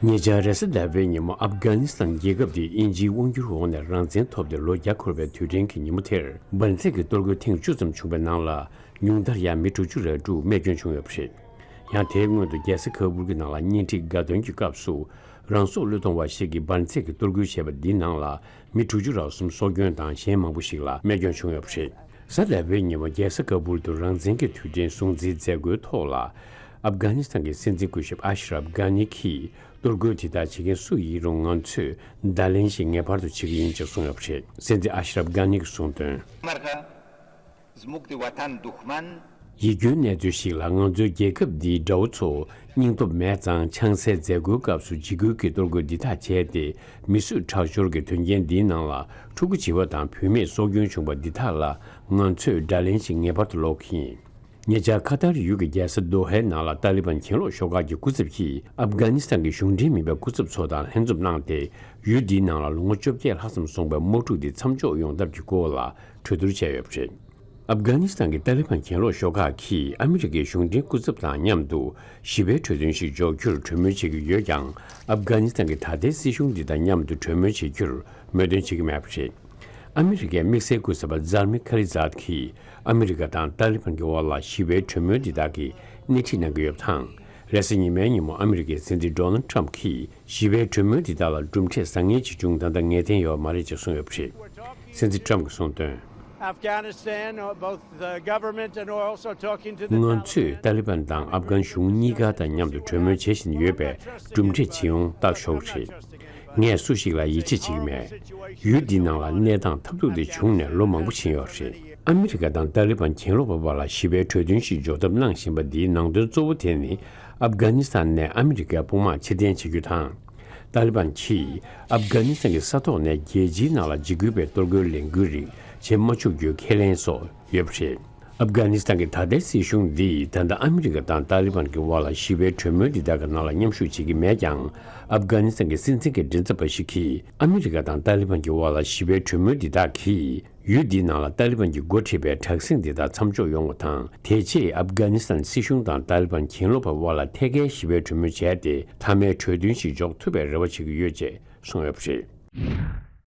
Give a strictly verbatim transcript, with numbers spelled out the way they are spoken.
ཉེ་ཆར་རེས་གཟའ་ཟླ་བའི་ཉིན་མོ་ཨབ་གྷ་ནི་སི་ཐན་རྒྱལ་ཁབ་དེ་དབྱིན་ཇིའི་དབང་སྒྱུར་འོག་ནས་རང་བཙན་ཐོབ་སྟེ་ལོ་བརྒྱ་འཁོར་བའི་དུས་དྲན་གྱི་ཉིན་མོ་དེར། འབར་རྫས་ཀྱི་གཏོར་རྒོལ་ཐེངས་བཅུ་ཙམ་བྱུང་བའི་ནང་ལ། ཉུང་མཐར་ཡང་མི་དྲུག་ཅུ་རེ་དྲུག་རྨས་སྐྱོན་བྱུང་ཡོད་པ་རེད། ཡང་དེའི་སྔོན་དུ་རྒྱལ་ས་ཁ་པུར་གྱི་ནང་ལ་བརྙན་འཕྲིན་དགའ་སྟོན་གྱི་སྐབས་སུ། རང་སྲོག་བློས་གཏོང་བ་ཞིག་གིས་འབར་རྫས་ཀྱི་གཏོར་རྒོལ་བྱས་པ་འདིའི་ནང་ལ་མི་དྲུག་ཅུ་རེ་གསུམ་སྲོག་སྐྱོན་དང་གཞན་མང་པོ་ཞིག་ལ་རྨས་སྐྱོན་བྱུང་ཡོད་པ་རེད། གཟའ་ཟླ་བའི་ཉིན་མོ་རྒྱལ་ས་ཁ་པུར་དུ་རང་བཙན་གྱི་དུས་དྲན་སྲུང་བརྩིའི་མཛད་སྒོའི་ཐོག་ལ། ཨབ་གྷ་ནི་སི་ཐན་གྱི་སྲིད་འཛིན་སྐུ་ཞབས་ཨ་ཤ་རབ་གྷ་ནི་གིས། གཏོར་རྒོལ་དེ་དག་བྱེད་མཁན་སུ་ཡིན་རུང་ང་ཚོས་བརྡ་ལན་ཞིག་ངེས་པར་དུ་བྱེད་ཀྱི་ཡིན་ཅེས་གསུངས་ཡོད་པ་རེད། སྲིད་འཛིན་ཨ་ཤ་རབ་གྷ་ནི་གིས་གསུངས་དོན། مرحبا، زموږ د وطن دښمن ཡིད་སྐྱོའི་གནས་ཚུལ་ཞིག་ལ། ང་ཚོའི་རྒྱལ་ཁབ་འདིའི་དགྲ་བོ་ཚོ་སྙིང་སྟོབས་མེད་ཙང་། ཆང་སའི་མཛད་སྒོའི་སྐབས་སུ་འཇིགས་སྐུལ་གྱི་གཏོར་རྒོལ་འདི་དག་བྱས་ཏེ། མི་གསོད་ཁྲག་སྦྱོར་གྱི་དོན་རྐྱེན་འདིའི་ནང་ལ་ཕྲུ་གུ་བྱིས་པ་དང་བུད་མེད་སྲོག་སྐྱོན་བྱུང་བ་འདི་དག་ལ་ང་ཚོས་དགྲ་ལན་ཞིག་ངེས་པར་དུ་སློག་གི་ཡིན། ཉེ་ཆར་ཁ་ཐར་ཡུལ་གྱི་རྒྱལ་ས་དོ་ཧའི་ནང་ལ་ཏཱ་ལི་བན་གྱེན་ལོག་ཤོག་ཁག་གི་སྐུ་ཚབ་ཀྱིས་ཨབ་གྷ་ནི་སི་ཐན་གྱི་གཞུང་འབྲེལ་མིན་པའི་སྐུ་ཚབ་ཚོ་དང་ལྷན་འཛོམས་གནང་སྟེ། ཡུལ་འདིའི་ནང་ལ་ལོ་ངོ་བཅོ་བརྒྱད་ལྷག་ཙམ་སོང་བའི་དམག་འཁྲུག་འདི་མཚམས་འཇོག་ཡོང་ཐབས་ཀྱི་སྐོར་ལ་གྲོས་བསྡུར་བྱས་ཡོད་པ་རེད། ཨབ་གྷ་ནི་སི་ཐན་གྱི་ཏཱ་ལི་བན་གྱེན་ལོག་ཤོག་ཁག་གིས་ཨ་མི་རི་ཀའི་གཞུང་འབྲེལ་སྐུ་ཚབ་དང་མཉམ་དུ་ཞི་བའི་གྲོས་མཐུན་ཞིག་འཇོག་རྒྱུར་གྲོས་མོལ་བྱེད་ཀྱི་ཡོད་ཀྱང་། ཨབ་གྷ་ནི་སི་ཐན་གྱི་ད་ལྟའི་སྲིད་གཞུང་འདི་དང་མཉམ་དུ་གྲོས་མོལ་བྱེད་རྒྱུར་མོས་མཐུན་བྱེད་ཀྱི་མེད་པ་རེད། ཨ་མི་རི་ཀའི་དམིགས་བསལ་སྐུ་ཚབ་པ་ཛར་མི་ཁ་ལི་ཛཱད་ཀྱིས་ཨ་མི་རི་ཀ་དང་ཏཱ་ལི་བན་གྱི་དབར་ལ་ཞི་བའི་གྲོས་མོལ་འདི་དག་གི་སྣེ་ཁྲིད་གནང་གི་ཡོད་པ་དང་། རེས་གཟའ་ཉི་མའི་ཉིན་མོ་ཨ་མི་རི་ཀའི་སྲིད་འཛིན་ཌོ་ནལ་ཁྲམ་གྱིས་ཞི་བའི་གྲོས་མོལ་འདི་དག་ལ་གྲུབ་འབྲས་བཟང་ངན་ཅིག་བྱུང་ད་ལྟ་ངེས་གཏན་ཡོད་མ་རེད་ཅེས་གསུངས་ཡོད་པ་རེད། སྲིད་འཛིན་ཁྲམ་གྱིས་གསུངས་དོན། Afghanistan, uh, both the government and are also talking to the ང་ཚོས་ཏཱ་ལི་བན་དང་ཨབ་གྷན་གཞུང་གཉིས་ཀ་དང་མཉམ་དུ་གྲོས་མོལ་བྱེད་བཞིན་ཡོད་པས། གྲུབ་འབྲས་ཇི་ཡོང་བརྟག་ཞོག་རེད། ངས་སུ་ཞིག་ལ་ཡིད་ཆེས་བྱེད་ཀྱི་མེད། ཡུལ་འདིའི་ནང་ལ་གནས་སྟངས་ཐབས་སྡུག་དེ་བྱུང་ནས་ལོ་མང་པོ་ཕྱིན་ཡོད་རེད། ཨ་མི་རི་ཀ་དང་ཏཱ་ལི་བན་གྱེན་ལོག་པ་བར་ལ་ཞི་བའི་གྲོས་མཐུན་ཞིག་འཇོག་ཐབས་གནང་བཞིན་པ་འདིའི་ནང་དོན་གཙོ་བོ་དེ་ནི། ཨབ་གྷ་ནི་སི་ཐན་ནས་ཨ་མི་རི་ཀའི་དཔུང་དམག་ཕྱིར་འཐེན་བྱེད་རྒྱུ་དང་། ཏཱ་ལི་བན་གྱིས་ཨབ་གྷ་ནི་སི་ཐན་གྱི་ས་ཐོག་ནས་རྒྱལ་སྤྱིའི་ནང་ལ་འཇིགས་སྐུལ་བའི་གཏོར་རྒོལ་ལས་འགུལ་རིགས་བྱེད་མ་ཆོག་རྒྱུའི་ཁས་ལེན་སོགས་ཡོད་པ་རེད། ཨབ་གྷ་ནི་སི་ཐན་གྱི་ད་ལྟའི་སྲིད་གཞུང་འདིས་ད་ལྟ་ཨ་མི་རི་ཀ་དང་ཏཱ་ལི་བན་གྱི་དབར་ལ་ཞི་བའི་གྲོས་མོལ་འདི་དག་གི་ནང་ལ་མཉམ་ཞུགས་བྱེད་ཀྱི་མེད་ཀྱང་། ཨབ་གྷ་ནི་སི་ཐན་གྱི་སྲིད་འཛིན་གྱི་མགྲིན་ཚབ་པ་ཞིག་གིས་ཨ་མི་རི་ཀ་དང་ཏཱ་ལི་བན་གྱི་དབར་ལ་ཞི་བའི་གྲོས་མོལ་འདི་དག་གིས་ཡུལ་འདིའི་ནང་ལ་ཏཱ་ལི་བན་གྱིས་འགོ་ཁྲིད་པའི་དྲག་ཟིང་འདི་དག་མཚམས་འཇོག་ཡོང་བ་དང་། དེ་རྗེས་ཨབ་གྷ་ནི་སི་ཐན་སྲིད་གཞུང་དང་ཏཱ་ལི་བན་གྱེན་ལོག་པ་དབར་ལ་ཐད་ཀའི་ཞི་བའི་གྲོས་མོལ་བྱས་ཏེ། མཐའ་མའི་གྲོས་མཐུན་ཞིག་འཇོག་ཐུབ་པའི་རེ་བ་བྱེད་ཀྱི་ཡོད་ཅེས་གསུངས་ཡོད་པ་རེད།